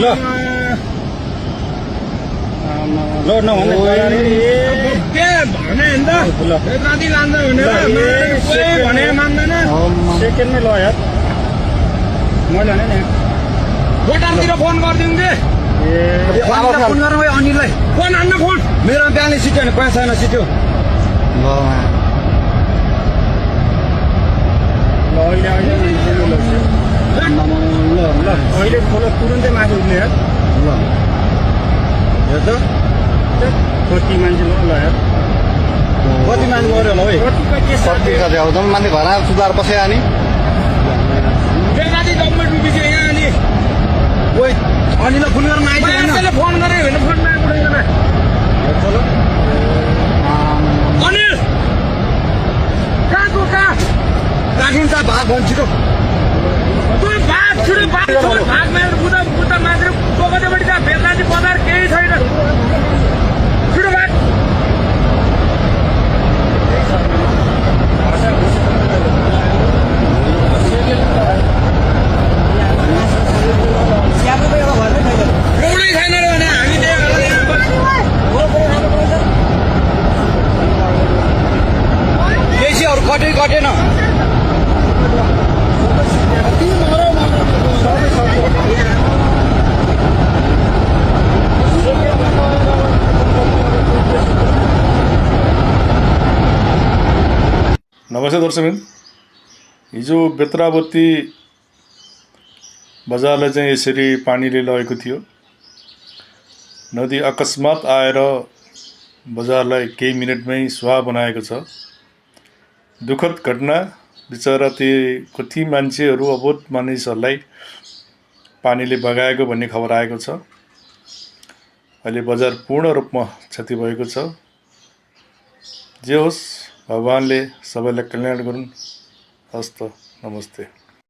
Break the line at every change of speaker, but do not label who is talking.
ल ल नभन्नु
के भने नि त
ल
राति लान्छ भनेर भने मान्दैन
सेकेन्डमै ल यार मैले भने नि
होटलतिर फोन गरिदिउँ कि
फोन गरौँ है अनिललाई।
फोन हान्न फोन
मेरो बिहानै सिट्यो भने 5 सिट्यो।
ल अहिले अहिले खोला तुरुन्तै माथि उठ्ने यार
हेर त
कति मान्छे ल यार
कति मान्छे गऱ्यो होला है कति कति अब तपाईँ मान्छे घर आएर सुधार बसे अनि
राति गभर्मेन्ट बिजी यहाँ अनि
ओइ अनिललाई फोन गर्न आइदिएन।
फोन गरे होइन फोन नआइपुग्दैन अनिल कहाँको कहाँ
राखिन्छ भाग भन्छ छिटो।
तँ भाग छिटो भाग भाग मारेर बुद्ध मात्र टोकदेपट्टि कहाँ बेलनाजी बजार केही छैन छिटो भाग एउटै छैन रे भने हामी
केसीहरू कटेन।
नमस्ते दर्शकबिन, हिजो बेत्रावती बजारलाई चाहिँ यसरी पानीले लगेको थियो। नदी अकस्मात आएर बजारलाई केही मिनटमै सुहा बनाएको छ। दुःखद घटना, बिचरा ती कति मान्छेहरू अबोध मानिसहरूलाई पानीले बगाएको भन्ने खबर आएको छ। अहिले बजार पूर्ण रूपमा क्षति भएको छ। जे होस्, भगवानले सबैलाई कल्याण गरून्। हस्त, नमस्ते।